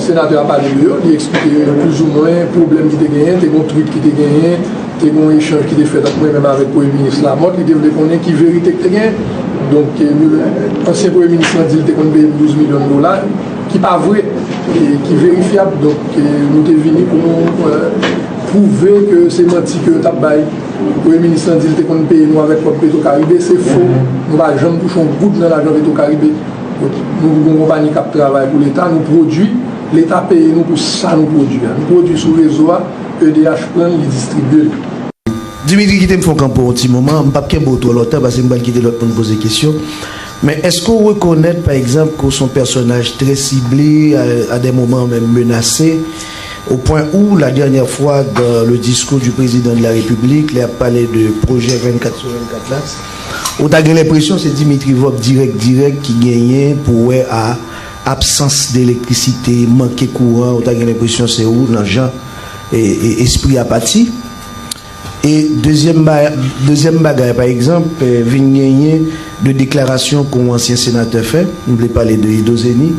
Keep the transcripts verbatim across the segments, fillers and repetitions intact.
Senatè a pale de yo, li eksplike plis ou mwen pwoblèm ki te genyen, te gen yon tweet ki te genyen, te gen yon echanj ki te fèt ant mwen menm avèk Premye Minis Lamothe, li te vle konnen ki verite ki te genyen. Donk, eh, nou, ansyen Premye Minis lan di l te konn peye m douz milyon dola, ki pa vre, e ki verifyab. Donk, eh, nou te vini pou nou, eh, pwouve ke se manti ke yo t ap bay. Premye Minis lan di l te konn peye nou avèk kòb Petro Caribe, se fo. Nou pa janm touche yon goud nan lajan Petro Caribe. Nou gen yon konpayi k ap travay pou Leta, nou pwodui, Leta peye nou pou sa nou pwodui a. Nou pwodui sou rezo a, E D H pran l, li distribye l. Dimitri, kite m fè w kanpe yon ti moman, m p ap kenbe w twò lontan paske m pral kite lòt moun poze kesyon. Men èske w rekonèt, pa egzanp, ke w se yon pèsonaj trè sible, a, a dè moman menm menase, au point où, la dernière fois, dans le discours du président de la République, lè y ap pale de pwojè vennkat sou vennkat la, ou ta gen lenpresyon se Dimitri Vorbe dirèk dirèk ki genyen pou wè a absans de elektrisite, manke kouran, ou ta gen lenpresyon se ou nan jan e, e espri a pati. E dezyèm ba-, dezyèm bagay, pa egzanp, eh, vin genyen de deklarasyon ke yon ansyen senatè fè, m vle pale de Edo Zeni,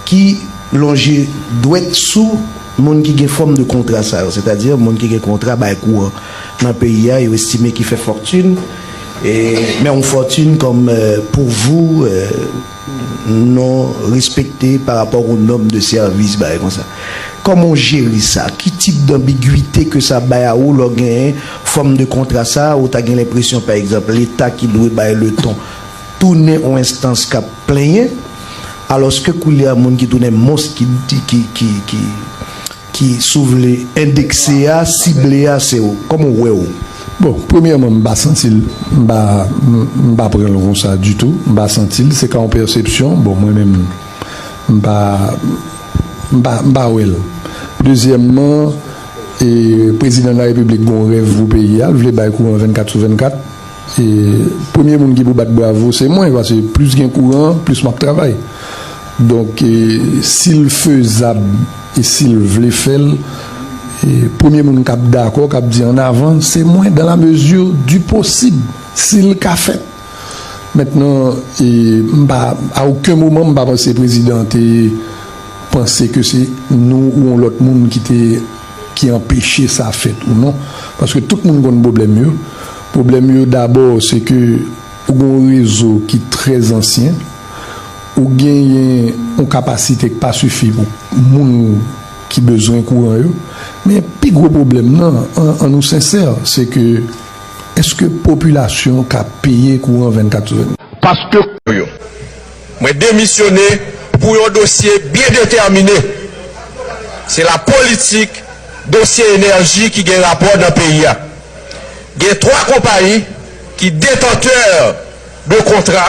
ki lonje dwèt sou moun ki gen fòm de kontra sa yo, sètadi moun ki gen kontra bay kouran nan peyi a, yo estime ki fè fòtin, e, men yon fòtin kòm, eh, pou vou, eh, non respekte pa rapò o nòm de sèvis, bagay konsa. Kòman w jere sa? Ki tip danbigwite ke sa bay a ou lè w genyen fòm de kontra sa a, ou ta gen lenpresyon, pa egzanp, Leta ki dwe bay leton tounen yon enstans k ap plenyen, alòske koulye a moun ki tounen mons ki, ki, ki, ki, ki, si w vle, endekse a, sible a, se ou. Kòman w wè ou? Bon, premyèman, m pa santi l, m pa, m, m pa pran l konsa ditou. M pa santi l, se ka yon pèsepsyon. Bon, mwen menm, m pa, m pa, m pa wè l. Dezyèmman, e, prezidan de la repiblik gen yon rèv pou peyi a, l vle bay kouran vennkat sou vennkat. E, premye moun ki pou bat bravo se mwen, paske plis gen kouran, plis m ap travay. Donk, e, si l fezab e si l vle fè l, e, premye moun k ap dakò, k ap di an avan, se mwen, dans la mesure du possible, si l ka fèt. Mentnan, e, m pa, a okenn moman, m pa panse prezidan te panse ke se nou ou yon lòt moun ki te, ki anpeche sa fèt ou non. Paske tout moun konn pwoblèm yo. Pwoblèm yo dabò, se ke ou gen yon rezo ki trè ansyen, ou genyen yon kapasite ki pa sifi pou moun ki bezwen kouran yo. Men pi gwo pwoblèm nan, an, an nou sensè, se ke èske popilasyon ka peye kouran vennkat sou vennkat? Paske yo. Mwen demisyone pou yon dosye byen detèmine. Se la politik dosye enèji ki gen rapò nan peyi a. Gen twa konpayi ki detantè de kontra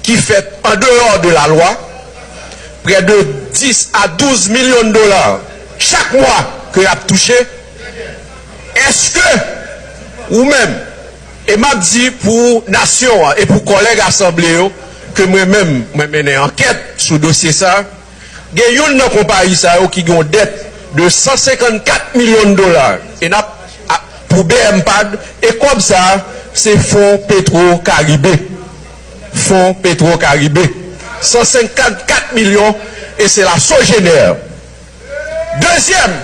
ki fèt an deyò de la lwa, prè de dis a douz milyon dola chak mwa ke y ap touche. Èske ou menm, e m ap di pou nasyon an e pou kòlèg asanble yo, ke mwen menm, mwen mennen ankèt sou dosye sa, gen youn nan konpayi sa yo ki gen yon dèt de san senkannkat milyon dola, e n ap, a, pou B M pad, e kòb sa, se Fon Petro Karibe. Fon Petro Karibe. San senkannkat milyon, e se la Sogener. Dezyèm,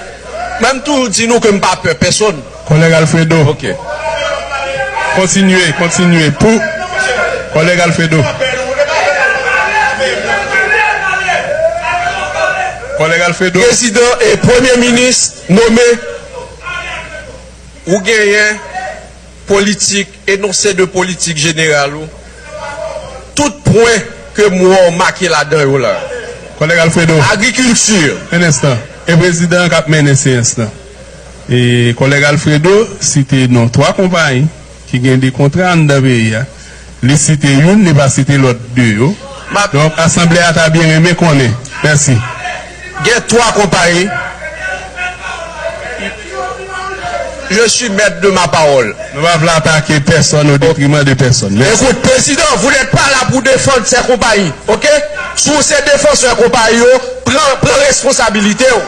mwen m toujou di nou ke m pa pè pèsonn. Kòlèg Alfredo. Ok. Kontinye, kontinye. Pou, kòlèg Alfredo. Kòlèg Alfredo. Prezidan e premye minis nome, ou genyen politik, enonse de politik jeneral ou, tout pwen ke m wè w make ladan yo la. Kòlèg Alfredo. Agrikilti. Un instant. E prezidan an k ap mennen seyans lan. E kòlèg Alfredo site non twa konpayi ki gen de kontra anndan peyi a. Li site youn, li pa site lòt de yo. Donk, asanble a ta byen renmen konnen. Mèsi. Gen twa konpayi. Je suis maître de ma parole. Nou pa vle atake pèsonn au détriment de pèsonn. Mèsi. Écoute, président, vous n'êtes pas là pour défendre ces compagnies, ok? Si w se defansè konpayi yo, pran, pran responsabilite w.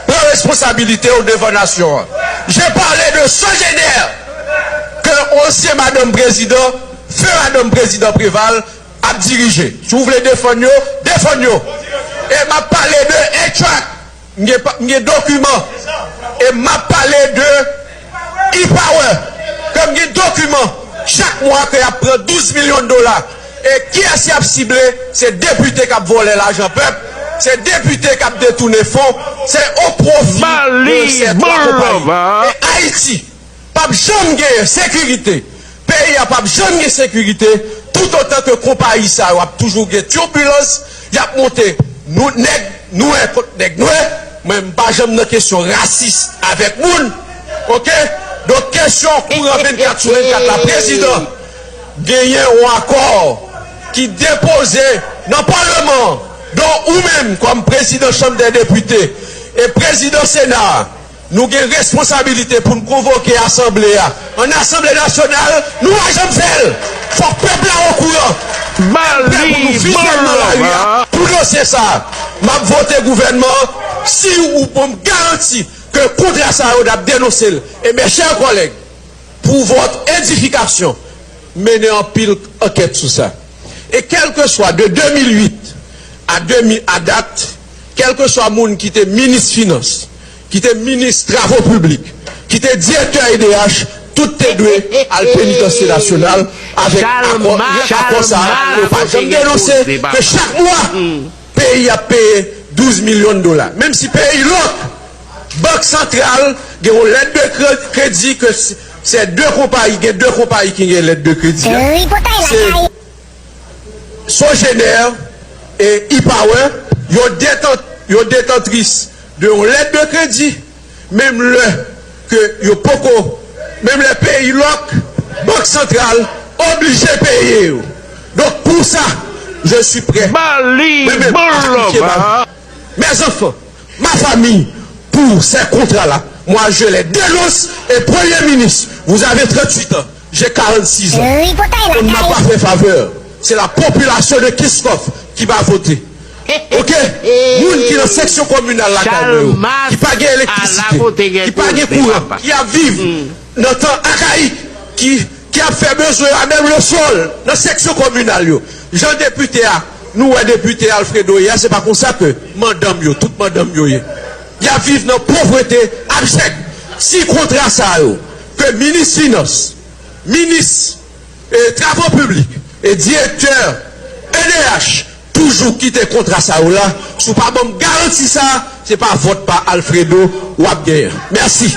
Pran responsabilite w devan nasyon an. J'ai parlé de Sogener, ke ansyen madanm prezidan, feu madanm prezidan Préval, ap dirije. Si w vle defann yo, defann yo. E m ap pale de M gen pa- m gen dokiman. E m ap pale de E-Power. Ke m gen dokiman. Chak mwa ke y ap pran douz milyon dola. E kiyès y ap sible? Se depite k ap vòlè lajan pèp. Se depite k ap detounen fon. Se o pwofi de sè twa konpayi. E Ayiti p ap janm genyen sekirite. Peyi a p ap janm gen sekirite toutotan ke konpayi sa yo ap toujou gen tibulans, y ap monte nou nèg nwè kont nèg nwè. Mwen, m pa janm nan kesyon rasis avèk moun. Oke? Donk, kesyon kouran vennkat sou vennkat la, prezidan, genyen yon akò ki depoze nan palman an. Donk, ou menm, kòm prezidan Chanm dè Depite e prezidan Sena a, nou gen responsabilite pou n konvoke asanble a. An asanble nasyonal, nou pa janm fè l. Fòk pèp la okouran. Pèp la pou nou vin jwenn nan lari a pou dosye sa a. M ap vote gouvènman an si ou ban m garanti ke kontra sa yo n ap denonse l. E mes chers collègues, pour votre édification, mennen anpil ankèt sou sa. E kèlkeswa de de mil uit a de mil, a dat, kèlkeswa moun ki te minis finans, ki te minis travo piblik, ki te direktè E D H, tout te dwe al penitansye nasyonal avèk akò, akò sa a. Yo pa janm denonse ke chak mwa peyi ap peye douz milyon dola. Menm si peyi lòk, Bank Santral gen yon lèt de kre- kredi ke s- se de konpayi, gen de konpayi ki gen lèt de kredi a. Se Sogener e E-Power, yo detan- yo detantris de yon lèt de kredi, menm lè ke yo poko, menm lè peyi lòk, Bank Santral oblije peye yo. Donk, pou sa, je suis prêt. Mwen menm, a sakrifye ba- Mes enfants, ma famille, pour ces contrats-là, moi, je les dénonce. Et Premier ministre, vous avez trente-huit ans, j'ai quarante-six ans. On ne m'a pas fait faveur. C'est la population de Kiscoff qui va voter. Oke? Moun ki nan seksyon kominal lakay mwen yo, ki pa gen elektrisite, ki pa gen kouran, ki ap viv nan tan akayik, ki, ki ap fè bezwen yo a menm le sol nan seksyon kominal yo. Jan depite a, nou wè depite Alfredo ye a, se pa konsa ke mandanm yo, tout mandanm yo ye. Y ap viv nan povrete abjèk. Si kontra sa yo, ke minis finans, minis e, travo piblik e direktè E D H toujou kite kontra sa yo la, si w pa ban m garanti sa, se pa vòt pa Alfredo w ap genyen. Mèsi.